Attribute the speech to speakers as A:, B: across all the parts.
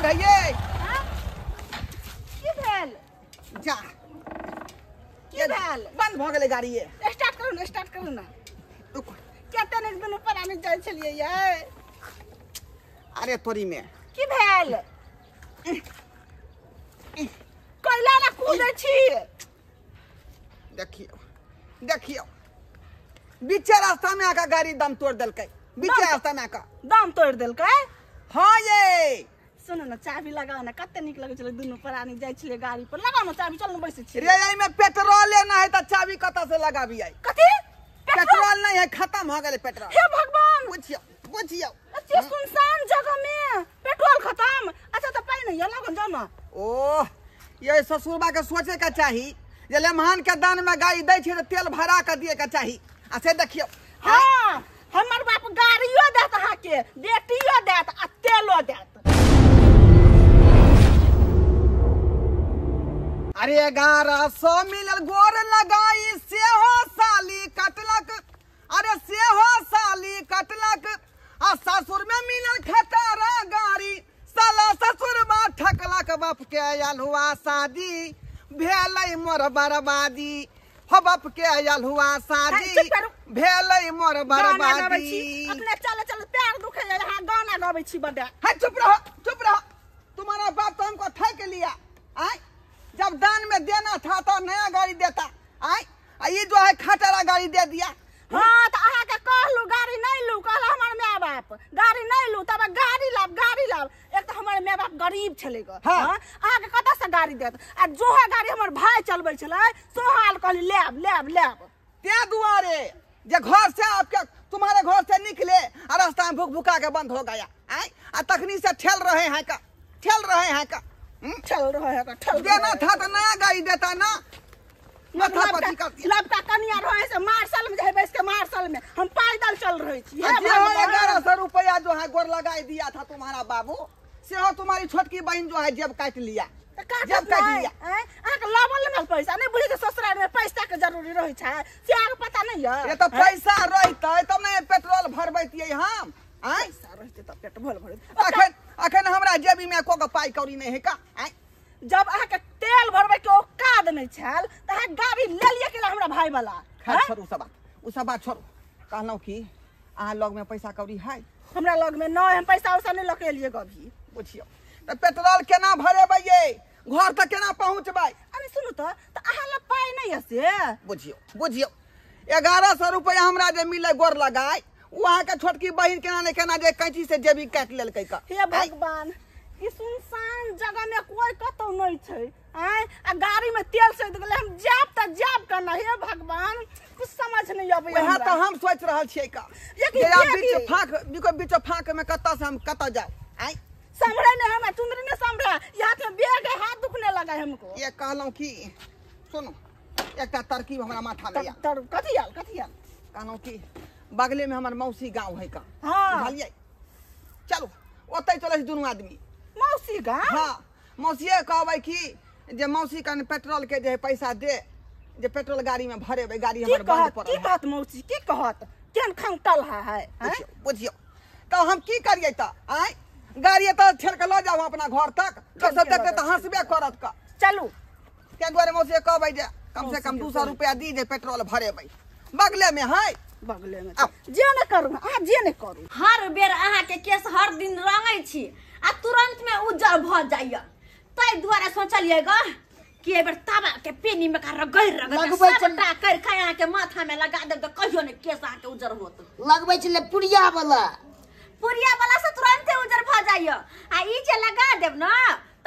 A: रहिए।
B: की भेल?
A: जा
B: की भेल?
A: बंद भ गेलै गाड़ी।
B: स्टार्ट करू ने, स्टार्ट करू ने।
A: रुको,
B: कते ने दुनू प्राणी जाइ छलियै यै।
A: अरे तोरी में
B: की भेल? कैला ना कूदै छी?
A: देखियो देखियो, बीचे रास्ता में आका गाड़ी दम तोड़ देलकै। बीचे रास्ता में आका
B: दम तोड़ देलकै?
A: हाँ ये
B: सुनू ने, चाबी लगाओ ने, कते नीक लगै छलै दुनू प्राणी जाइ छलियै गाड़ी पर। लगाओ ने चाबी, चल ने बैसै छी।
A: रे एहि में पेट्रोल लेना है त चाबी कतऽ से लगाबी? आई
B: कथी
A: पेट्रोल नहीं है, खत्म हो गेलै पेट्रोल।
B: हे भगवान,
A: बुझियो बुझियो,
B: अच्छे सुनसान जगह में पेट्रोल खत्म। अच्छा त पाई नहीं लगन, जाओ ना।
A: ओह, ये ससुरबा के सोचे के चाही जे लेमहान के दान में गाड़ी दै छै त तेल भरा के दिए के चाही। आ से देखियो,
B: हाँ हमर बाप गाड़ियो देत अहाँ के, बेटियो देत आ तेलो देत।
A: अरे 1100 मिलल गोर लगाई सेहो साली कटलक। अरे सेहो साली कटलक। आ ससुर में मिलल खटारा गाड़ी, साला ससुर बा ठकलक। बाप के आयल हुआ शादी भेलै मोर बर्बादी। हो बाप के आयल हुआ शादी भेलै मोर बर्बादी।
B: अपने चले चले पैर दुखे जाय, अहाँ गाना गाबै छी बड्डा।
A: है चुप रहो चुप रहो, तुम्हारा बाप तो हमको ठक लिया। आय जब दान में देना था तो नया गाड़ी देता, आय ये जो है खटारा गाड़ी दे दिया।
B: हाँ तो अहाँ के कहलू गाड़ी नहीं लू, कहला हमार my बाप गाड़ी नहीं लू, तब गाड़ी लाब गाड़ी लाब। एक तो हमार my बाप गरीब छलै ग, हाँ अहाँ के कतऽ से गाड़ी देत? आ जो है गाड़ी हमर भाई चलबै छलै सोहाल, कहली लेब लेब लेब।
A: ते दुआरे जे घर से आपके तुम्हारे घर से निकले आ रास्ता में भूख भूखा के बंद हो गया। आय आ तखनी से ठेल रहे हैं का, ठेल रहे हैं का,
B: ठेल रहे हैं का, ठेल
A: देना था तो नया गाड़ी देता ना।
B: लबका कनिया रहे से मार्शल में जाए बैस के, मार्शल में हम पैदल चल रहे छी।
A: 1100 रुपया जो है गोर लगाई दिया था तुम्हारा बाबू, से हो तुम्हारी छोटकी बहन जो है जेब काट लिया, जेब काट लिया।
B: अहाँ के लबल में पैसा नहीं बुझे, ससुराल में पैसा के जरूरी रहे छै से अहाँ के पता नहीं है।
A: ये तो पैसा रहते तब ने पेट्रोल भरबैतियै हम। आय
B: पैसा रहते तब पेट्रोल भरैत।
A: अखन अखन हमरा जेबी में एको गो पाई कौड़ी नहीं है का। आय
B: जब अहाँ के तेल भरबै के औकात नहीं छल त अहाँ गाड़ी ले लिया के हमरा भाई वाला।
A: खैर छोड़ू सब बात, उ सब बात छोड़ू। कहलहुँ कि अहाँ लग में पैसा कौड़ी है?
B: हमरा लग में नहीं, हम पैसा उसा नहीं लके लिए कभी।
A: बुझियो त पेट्रोल केना भरेबै ये, घर तक केना पहुँचबै?
B: अरे सुनू त अहाँ लग पाई नहीं है से।
A: बुझियो बुझियो, 1100 रुपया हमरा जे मिले गोर लगाए, उ अहाँ के छोटकी बहिन केना ने केना जे कैंची से जेबी काटि लेलकै का।
B: हे भगवान, ई सुनसान जगह में कोई कतौ नहीं छै। आय आ गाड़ी में तेल सैद गेलै, हम जाब त जाब केना? हे भगवान, कुछ समझ नहीं अबै।
A: वएह त हम सोच रहल छियै का जे बीच फाँक बीच फाँक में कतऽ से हम कतऽ जाउ। आय
B: संभरे नहीं हमरा, चुंदरी नहीं संभरा, ये हाथ में बैग है, हाथ दुखने लगा है हमको।
A: ये कहलहुँ कि सुनू, एकटा तरकीब हमरा माथा में आयल।
B: कथी आयल कथी आयल?
A: कहलहुँ कि बगले में हमर मौसी गाँव है का।
B: हाँ
A: बुझलियै? चलू ओतै चलै छी दुनू आदमी।
B: मौसी गाँव?
A: हाँ मौसिए कहबै कि जे मौसी कन पेट्रोल के जे है पैसा दे, जे पेट्रोल गाड़ी में भरेबै, गाड़ी हमर बंद पड़ल।
B: की कहत मौसी, की कहत? केहन खंगटल है?
A: बुझियो तऽ हम की करियै तऽ? आँय गाड़ी तऽ ठेल के लऽ जाउ अपना घर तक, लोक सब देखतै तऽ हँसबे करत का।
B: चलू
A: ताहि दुआरे मौसी कहबै जे कम से कम 200 रुपया दी जे पेट्रोल भरेबै। बगले में है,
B: बगले में जे नहि करू अहाँ, जे नहि करू।
C: हर बेर अहाँ के केस हर दिन रंगै छी आ तुरंत में उज्जर भ जाइया, ताहि दुआरे सोचलियै ग कि एहि बेर ताबा के पेनी में का रगड़ रगड़ सबटा कर के अहाँ के माथा में लगा देब त कहियो ने केस अहाँ के उज्जर होत।
D: लगबै छलै पुड़िया वाला,
C: पुड़िया वाला से तुरंते उज्जर भ जाइया। आ ई जे लगा देब न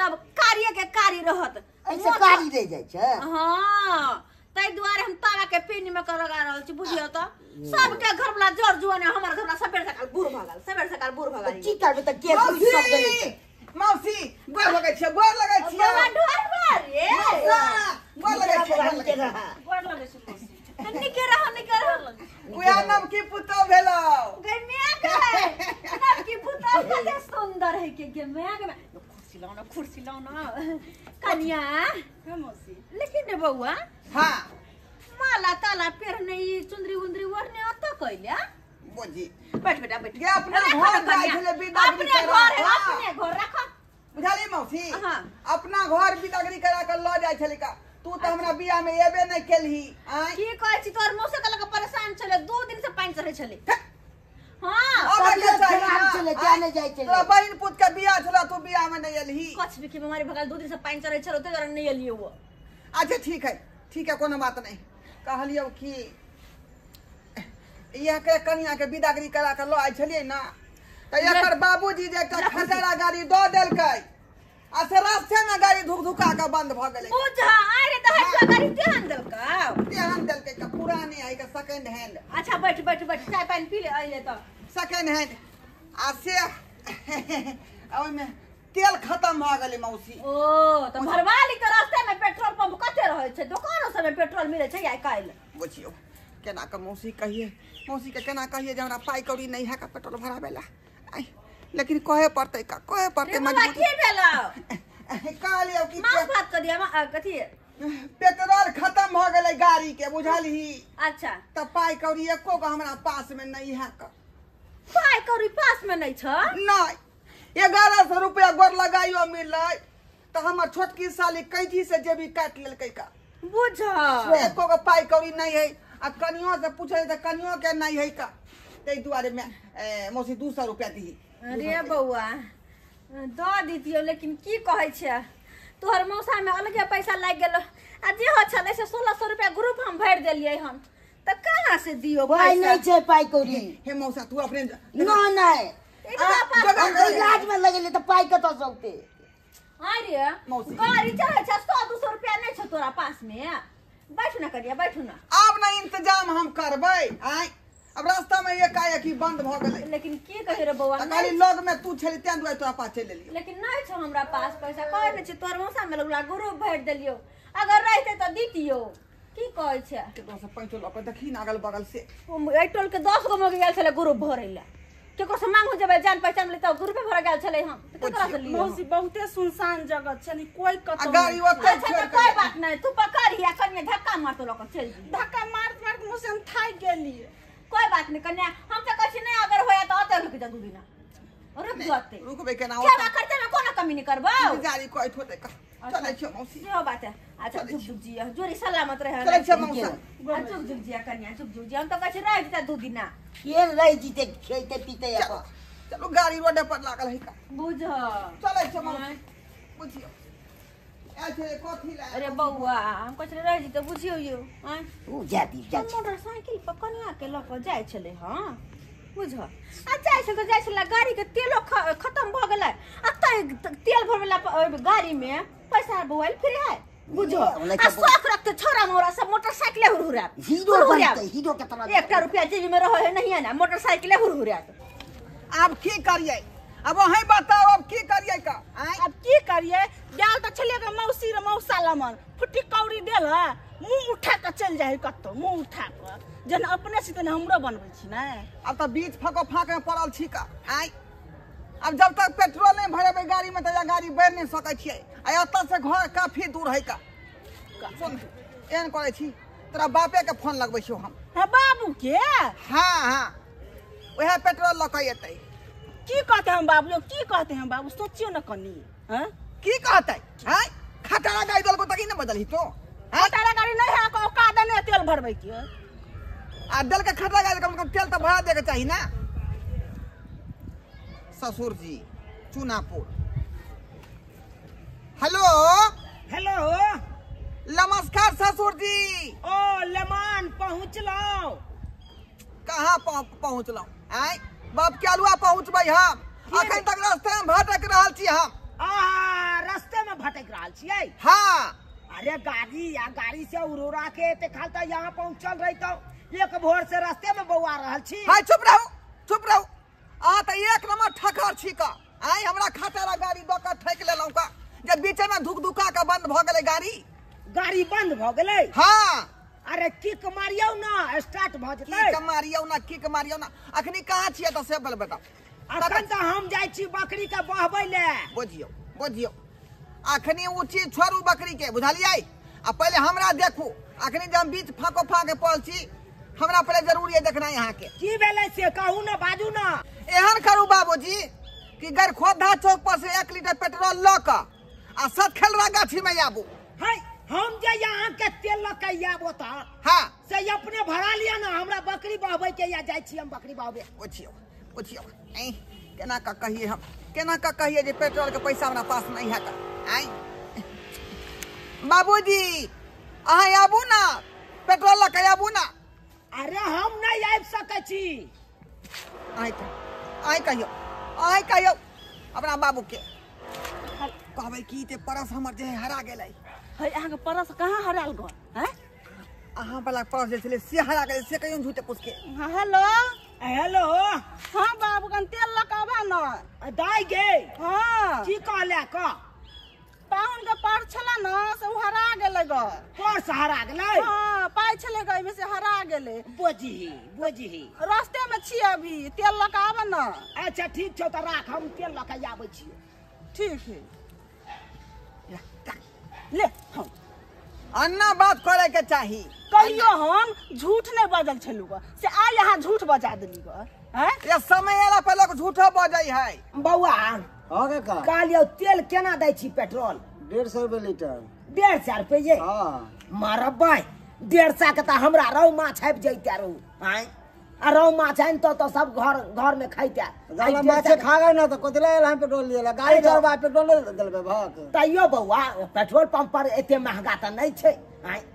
C: तब कारी के कारी रहत,
D: ऐसे कारी रह जाइ छै।
C: हाँ ताहि दुआरे हम ताबा के पेनी में कर लगा रहल छी। बुझियो त सबके घर वाला जर जुआन, हमर घर वाला सबेर सकाल बूढ़ भ गेल, सबेर सकाल बूढ़ भ गेल।
D: की करबै त केस सब गेलै।
A: मौसी गोर लगै छियै, गोर लगै छियै।
C: बड़ा ढोर बार रे,
A: गोर लगै छियै,
B: गोर लगै छियै मौसी।
C: निके रहो निके रहो।
A: उएह नवकी पुतोह भेलौ।
C: गै my गै, नवकी पुतोह कते सुंदर है के गे my गे। कुर्सी लाओ ना, कुर्सी लाओ ना कनिया।
B: हां मौसी।
C: लेकिन ने बउआ,
A: हां
C: माला ताला पेरने ई चुंदरी उंदरी ओढ़ने अत कैला
A: बोझी।
C: बैठ बेटा बैठ।
A: गे अपना घर जाइ छलै बिदागरी
C: अपने घर है, अपने घर रख।
A: बुझलियै मौसी?
C: हाँ।
A: अपना घर बिदागरी करा के ल जाइ छलै का। तू त हमरा बियाह में एबे नै केलही। आय
C: की कहै छी, तोहर मौसा के लग परेशान छलै, 2 दिन से पानि चढ़ै छलै। हां
D: तबियत खराब छलै, जाने जाइ छलै।
A: तोरा बहिन पुत के बियाह छला, तू बियाह में नै एलही।
C: कछ भी के बीमारी भगल, 2 दिन से पानि चढ़ै छलै, ओते दुआरे नै एलियै वो।
A: अच्छा ठीक है, ठीक है, कोनो बात नहीं। कहलियौ कि इह के कनिया के बिदागरी करा के ल आइ छलियै ना, त एकर बाबूजी जे एकटा खटारा गाड़ी द देलकै आ से रास्ते में गाड़ी धुक धुका के बंद भ गेलै।
C: बुझा आरे त हट गाड़ी तेहन देलकै,
A: तेहन देलकै के पुरानी आई के सेकंड हैंड।
C: अच्छा बैठ बैठ बैठ, चाय पानी पी ले अइले त
A: सेकंड हैंड आ से ओइ में तेल खत्म भ गेलै मौसी।
C: ओ त भरवा ली त रास्ते में पेट्रोल पंप कते रहै छै, दुकानो सब में पेट्रोल मिलै छै आइ काल्हि।
A: बुझियौ केना के मौसी कहिए, मौसी के केना कहिए जे हमरा पाई कौड़ी नहीं है का पेट्रोल भरावे ला। लेकिन कहे पड़तै का, कहे पड़तै मजबूरी।
C: की भेलौ?
A: कहलियौ कि
C: मांस भात क दिया कथी,
A: पेट्रोल खत्म भ गेलै गाड़ी के, बुझलही?
C: अच्छा
A: त पाई कौड़ी एको गो हमरा पास में नहीं है का।
C: पाई कौड़ी पास में नहीं छ?
A: नहीं, 1100 रुपया गोर लगाइयो मिललै त हमर छोटकी साली कैंची से जेबी काटि लेलकै का।
C: बुझ
A: एको गो पाई कौड़ी नहीं है आ कनियो से पूछे त कनियो के नहीं है का। ताहि दुआरे में मौसी 200 रुपया दी।
C: अरे बौआ द दितियौ, लेकिन की कहै छै तोहर मौसा में अलगे पैसा लागि गेल आ जे हो छलै से 1600 रुपया ग्रुप हम भरि देलियै हन, त कहाँ से दियौ
D: पाई? नहीं छै पाई कौड़ी।
A: हे मौसा तू अपने
D: न नहीं इलाज में लगेले त पाई कतौ से औते?
C: अरे गाड़ी चढ़ै छै 100-200 रुपया नहीं छै तोरा पास में। बैठू ना करिया, बैठू ना।
A: आब ना इंतजाम हम करबै। आय अब रास्ता में एकाएक ही बंद भ गेलै।
C: लेकिन की कहे रे बौआ,
A: खाली लग में तू छली तें दुआरे तोरा पास चलि एलियौ।
C: लेकिन नहीं छौ हमरा पास पैसा, कहै नै छी तोहर मौसा में लगला ग्रुप भरि देलियौ, अगर रहते त दितियौ। की कहै छै
A: केकरो से पैसो लऽ के देखी ना अगल बगल से।
C: एहि टोल के 10 गो मौगी गेल छलै ग्रुप भरै ला, केकरो से मांगू जेबै जान पहचान ले त ग्रुपे भर गेल छलै हम, त केकरा से लियौ?
B: मौसी बहुते सुनसान जगह छै, नि कोई कतौ
A: गाड़ी ओतै
C: छोड़। अच्छा कोई बात नहीं, तू पकड़ या कनिया धक्का मारतो लऽ के चलि जी।
B: धक्का मारत मारत मौसी हम थाकि गेलियै।
C: कोई बात नहीं कन्या, हम त कहै छी नहीं अगर होया त ओतै रुक जा 2 दिना, रुक जाते।
A: रुकबै केना?
C: खेबा खर्चा में कोनो कमी नहीं करबौ।
A: गाड़ी कोई होतै का। चलै छियौ मौसी।
C: सेहो बात है। अच्छा झुक झुक जिया, जोरी सलामत रहे।
A: चलै छियौ मौसा।
C: झुक झुक जिया कन्या, झुक झुक जिया। हम त कहै छी रहि जेतै 2 दिना।
D: के रहि जेतै खेतै पीतै अपन।
A: चलू गाड़ी रोडे पर लागल है का।
C: बुझ
A: चलै छियौ मौसी। बुझियौ कथी ला।
C: अरे बौआ हम कहै छलै रहि जेतै, बुझियौ यौ। आँय
D: उ जा दी जा।
C: मोटरसाइकिल पर कनिया के लऽ कऽ जाइ छलै। हँ बुझ आ जाइ छलै त जाइ छलै, गाड़ी के तेलो खत्म भऽ गेलै आ तेल भरबै ला गाड़ी में पैसा बौआ फिर है। बुझो आ शौक रखते छोरा मोरा सब मोटरसाइकिले हुरहुरात।
D: हीरो बनतै, हीरो के तरह।
C: एकटा रुपया जेबी में रहै है नहीं है ना, मोटरसाइकिले हुरहुरात।
A: आब की करियै? अब अहीं बताओ अब की करियै का?
B: अब की करियै? गेल त छलियै के मौसी रे मौसा लमन फुटी कौड़ी देल, मुंह उठा के चलि जाइ कतौ, मुंह उठा के जेना अपने छी तेना हमरो बनबै छी ने।
A: अब त बीच फको फाक में पड़ल छी का। आय अब जब तक पेट्रोल नहीं भरेबै गाड़ी में त गाड़ी बढ़ि नहीं सकै छियै। आ एतऽ से घर काफी दूर है का। सुन एहन करै छी तोरा बापे के फोन लगबै छियौ हम।
B: हाँ बाबू के?
A: हाँ हाँ वएह पेट्रोल लऽ के एतै।
B: की कहते हम बाबू, की कहते हम बाबू, सोचियो न कनी। हाँ
A: की कहते? आय खटारा गाड़ी देलको त की न बदलही तो?
B: खटारा गाड़ी नहीं है, औकात नहीं तेल भरबै के।
A: आ देलके खटारा गाड़ी कम से कम तेल त भरा देके चाही ना। ससुर जी चुनापुर। हेलो
E: हेलो
A: नमस्कार ससुर जी।
E: ओ लमान पहुँचलौ?
A: कहाँ पहुँचलौ? आय बाप के अलुआ पहुँचबै हम, अखन तक रास्ते में भटक रहल छी हम।
E: आ रास्ते में भटक रहल छियै?
A: हाँ।
E: अरे गाड़ी या गाड़ी से उड़ोरा के एते खाल त यहाँ पहुँचल रहितौ, एक भोर से रास्ते में बौआ रहल छी।
A: हाय चुप रहू चुप रहू, आ त एक नंबर ठकर छी का। आय हमरा खटारा गाड़ी द के ठकि लेलौ का, जे बीचे में धुक धुका के बंद भ गेलै गाड़ी।
E: गाड़ी बंद भ गेलै?
A: हाँ।
E: अरे किक मारियौ ना स्टार्ट भ जेतै।
A: किक मारियौ ना, किक मारियौ ना। अखनी कहाँ छियै त से बताउ।
E: अखन त हम जाइ छी बकरी के बहबै ले।
A: बुझियौ बुझियौ अखनी उ चीज छोड़ू बकरी के, बुझलियै? आ पहिले हमरा देखू, अखनी जे हम बीच फाको फाके पड़ल छी, हमरा पहिले जरूरी है देखना यहाँ के।
E: की भेलै से कहू ना, बाजू ना।
A: एहन करू बाबूजी, कि गरखोधा चौक पर से 1 लीटर पेट्रोल ल क आ सतखेलरा गाछी में आबू।
E: है हम जे यहाँ के तेल ल के आबो त
A: हां
E: से अपने भरा लिया ना, हमरा बकरी बहबै के या जाइ छी हम बकरी बहबे।
A: ओछियो ओछियो ऐ केना का कहिए हम, केना का कहिए जे पेट्रोल के पैसा हमरा पास नहीं है का। ऐ बाबूजी अहाँ आबू ना, पेट्रोल ल के आबू ना।
E: अरे हम नहीं आबि सकै छी।
A: आइ कहियो, आइ कहियो अपना बाबू के कहबै कि ते परस हमर जे हरा गेलै।
B: है अहाँ के परस कहाँ हराल गो? हैं
A: अहाँ वाला परस जे छलै से हरा गेलै, से कहियो झूठे पूछ के।
B: हां हेलो
E: हेलो।
B: हां बाबू कन तेल ल के आबा न।
E: दाइ गे।
B: हां
E: की कहले क?
B: पाहुन के पर्स छला न से उ हरा गेलै ग।
E: पर्स हरा गेलै?
B: हां पाइ छलै ग एमे से हरा गेलै।
E: बोझही बोझही
B: रास्ते में छी अभी, तेल ल के आबा न।
E: अच्छा ठीक छौ त राख, हम तेल ल के आबै छी।
B: ठीक है ले। हम
A: अन्ना बात करे के चाही।
B: कहियो हम झूठ नहीं बजल छलू ग, से आइ यहाँ झूठ बजा देली ग। हैं
A: ये समय आला पर लोग झूठो बजै है।
E: बौआ
F: हां काका
E: कहलियौ तेल केना दै छी पेट्रोल?
F: 150 रुपए लीटर।
E: 150 रुपए?
F: हां
E: मारबै 150 के त हमरा रौ माछ आबि जैते रहू। आँय आ रौ माछ आनि तो सब घर घर में खाइते।
F: जाला माछ खा गए ना तो कथि ला हम पेट्रोल लिएला, गाड़ी चढ़बा पेट्रोल देलबै भक।
E: तैयो बौआ पेट्रोल पंप पर एते महंगा त नहीं छै।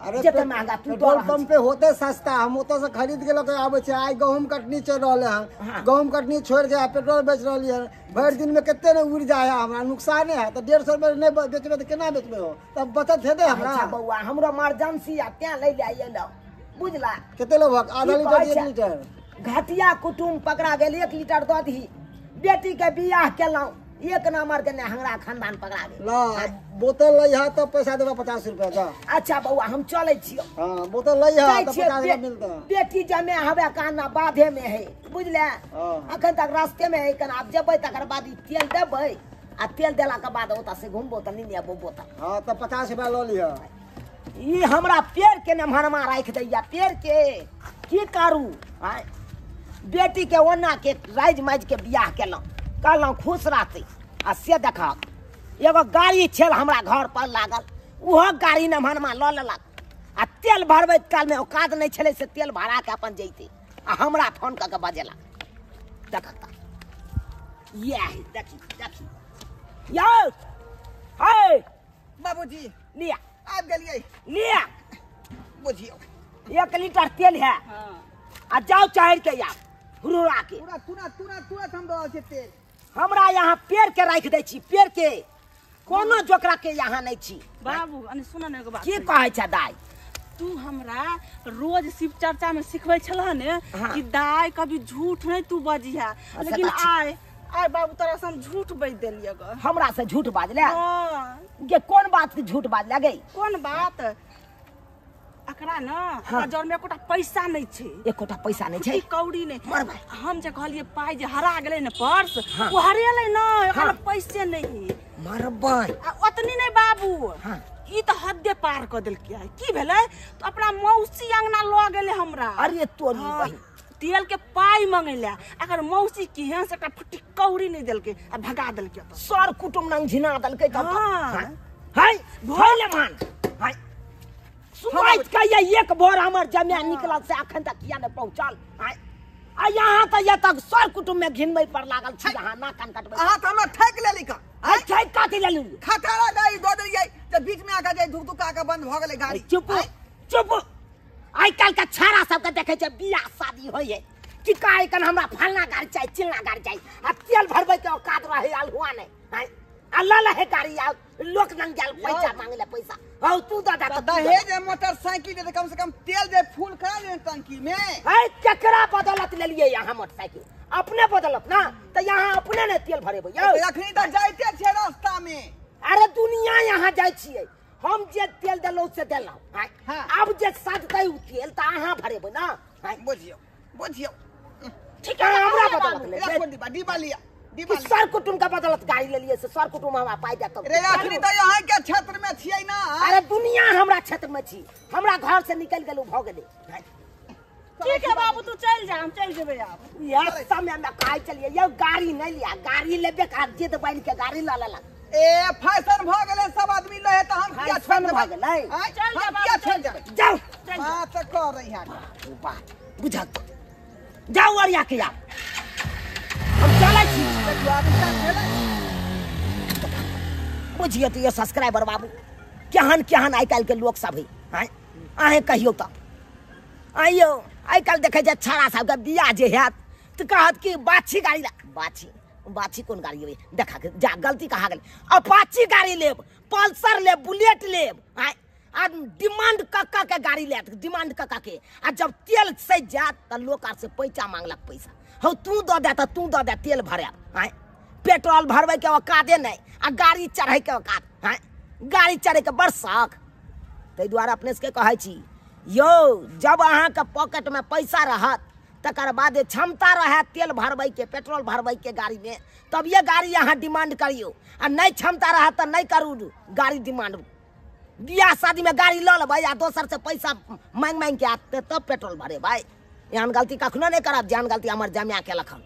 F: अरे
E: जते महंगा तू
F: पेट्रोल पंप पे होते सस्ता, हम ओतऽ से खरीद के लके आबै छै। आइ गहूम कटनी चल रहल है, गहूम कटनी छोड़ के पेट्रोल बेच रहली है। भरि दिन में कते ने उड़ जाए है, हमरा नुकसाने है। त 150 रुपए नहीं बेचबै त केना बेचबै हो, तब बचत हेतै हमरा।
E: अच्छा बौआ हमरो इमरजेंसी आ तें लै ले आइलो बुझला।
F: कते लेबहक? आधा लीटर 1 लीटर?
E: घटिया कुटुम पकड़ा गेल, 1 लीटर दऽ दही। बेटी के बियाह केलहुँ, 1 नंबर के ने हमरा खानदान पकड़ा गेल।
F: ला बोतल लइहा तब पैसा देबा 50 रुपया दा।
E: अच्छा बौआ हम चलै छियौ।
F: हां बोतल लइहा तब 50 रुपया मिलता।
E: बेटी जमे हवे काना बाधे में है बुझले, अखन तक रास्ते में है। कन आब जेबै तकर बाद ई तेल देबै आ तेल देला के बाद ओतऽ से घुमबो त नहीं आबो बोतल।
F: हां त 50 रुपया ल लिहा।
E: ई हमरा पेड़ के नमहरमा राखि दैया, पेड़ के की करू। आय बेटी के ओना के राजि माजि के बियाह केलहुँ, कहलहुँ खुश रहतै। आ से देखक एगो गाड़ी छल हमरा घर पर लागल, ओहो गाड़ी नमहरमा लऽ लेलक। आ तेल भरबैत कालमे औकात नहि छलै से तेल भरा के अपन जैतै आ हमरा फोन कऽ के बजेलक। देखक त इएह देखी देखी यौ। हे
A: बाबूजी
E: लिया
A: आबि गेलियै।
E: लिया
A: बुझियौ
E: 1 लीटर तेल है। आ जाओ चढ़ के आब हुरुरा के।
A: पूरा तुरंत तुरंत तुरंत हम दऽ छै तेल।
E: हमरा यहाँ पेड़ के राखि दै छी, पेड़ के कोनो जोकरा के यहाँ नहीं छी।
B: बाबू अने सुन ने एगो बात।
E: की कहै छ दाइ?
B: तू हमरा रोज शिव चर्चा में सिखबै छलह ने कि दाइ कभी झूठ नहीं तू बजिहा, लेकिन आइ आइ बाबू तोरा से हम झूठ बाजि देलियै ग।
E: हमरा से झूठ बाजले?
B: हां
E: गे कोन बात के झूठ बाजले गे?
B: कोन बात? एकरा न एकरा जर में एकोटा पैसा नहीं छै।
E: एकोटा पैसा नहीं छै?
B: कौड़ी नहीं।
E: मर भाई
B: हम जे कहलियै पाइ जे हरा गेलै ने पर्स, ओ हरेलै न, एकरा पैसे नहीं।
E: मरबै
B: आ ओतनी नहीं बाबू।
E: हां
B: ई त हद्दे पार क देलकै। की भेलै त अपना मौसी अंगना ल गेलै हमरा।
E: अरे तोरी बहिन
B: तेल के पाइ मंगैला, अगर मौसी केहन से एकटा फुट्टी कौड़ी नहीं देलकै आ भगा देलकै।
E: सर कुटुम नंग झिना देलकै तब।
B: हां
E: हाय भइले मान हाय सुबह के एक भोर हमर जमिया निकलल से अखन तक किया नहीं पहुंचल। आय आ यहाँ त ये तक सर कुटुम में घिनबै पर लागल छी। यहाँ ना कान कटबै।
A: अहाँ त हमरा ठकि लेली का।
E: आय ठकि काटी लेली?
A: खतरा गाड़ी दऽ देलियै त बीच में आके जे धुक धुका के बंद भ गेलै गाड़ी।
E: चुप चुप। आइ काल्हि के छाड़ा सबके देखै छै बियाह शादी होइ है कि कहै कन हमरा फलना गाड़ी चाही चिलना गाड़ी चाही, आ तेल भरबै के औकात रहै अलहुआ नहीं। आय आ ल लहे गाड़ी आ लोक नंग गेल पैसा मांगे पैसा। हौ तू दादा
A: त दहेज मोटरसाइकिल दे, कम से कम तेल जे फूल करा ले टंकी में।
E: है केकरा बदौलत लेलियै यहाँ मोटरसाइकिल? अपने बदौलत ना त यहाँ अपने ने तेल भरेबै यौ।
A: अखनी त जाइते छै रास्ता में।
E: अरे दुनिया यहाँ जाइ छियै, हम जे तेल देलहुँ से देलहुँ। आब जे सजतै उ तेल त अहाँ भरेबै ना।
A: बुझियौ बुझियौ
E: ठीक है हमरा बदौलत ले
A: डिब्बा डिब्बा लिया।
E: सर कुटुम के बदौलत गाड़ी लेलियै से सर कुटुम हमरा पाइ देतौ।
A: रे अखनी त यहाँ के क्षेत्र में छियै ना।
E: अरे दुनिया हमरा क्षेत्र में छी, हमरा घर से निकल गेलौ भ गेलै।
B: ठीक है बाबू, तू चल जा, हम चल जेबै आब।
E: यह समय में कहै छलियै यौ गाड़ी नहि लिया, गाड़ी लेबे के जिद बनि के गाड़ी लऽ लेलक।
A: ए फैशन भऽ गेलै, सब आदमी लहे तऽ हम किया छोड़ि
E: फैशन भऽ
A: देबै?
E: गेलै।
A: आँय,
B: चल जा
A: हम
B: बाबू,
A: किया
B: चल
A: छोड़ि
B: जा।
A: देबै?
E: जाउ।
A: बात करै है।
E: ओ बात बुझल, जाउ अरिया के आब हम चलै छी।
A: देखियौ आब इच्छा भेलै।
E: बुझियौ तऽ यौ सब्सक्राइबर बाबू, केहन केहन आइ काल्हि के लोक सब है। आँय अहें कहियौ तऽ, आइयो आइ काल्हि देखै छै छाड़ा सबके बियाह जे हैत तऽ कहत कि बाछी गाड़ी ला, बाछी बाछी कोन गाड़ी होय, देखा के जा गलती कहा गेल, अपाची गाड़ी लेब, पल्सर लेब, बुलेट लेब। आँय आ डिमांड कऽ कऽ के गाड़ी लेत, डिमांड कऽ कऽ के, आ जब तेल सजि जायत तऽ लोक आर से पैसा मांगलक, पैसा हौ तू दऽ दे तऽ तू दऽ दे तेल भरायब। आँय पेट्रोल भरबै के औकाते नहि आ गाड़ी चढ़ै के औकात। आँय गाड़ी चढ़ै के बड़ शौक। ताहि दुआरे अपने सबके कहै छी यौ, जब अहाँके पॉकेटमे पैसा रहत तकर बाद क्षमता रहत तेल भरबैके, पेट्रोल भरबैके गाड़ीमे, तब ये गाड़ी अहाँ डिमांड करियौ, आ नहि क्षमता रहत तऽ नहि करू गाड़ी डिमांड। बियाह शादीमे गाड़ी लऽ लेबै आ दोसरसँ पैसा माँगि माँगिके आयत तब पेट्रोल भरेबै। एहन गलती कखनो नहि करब जेहन गलती हमर जमाए केलक हन।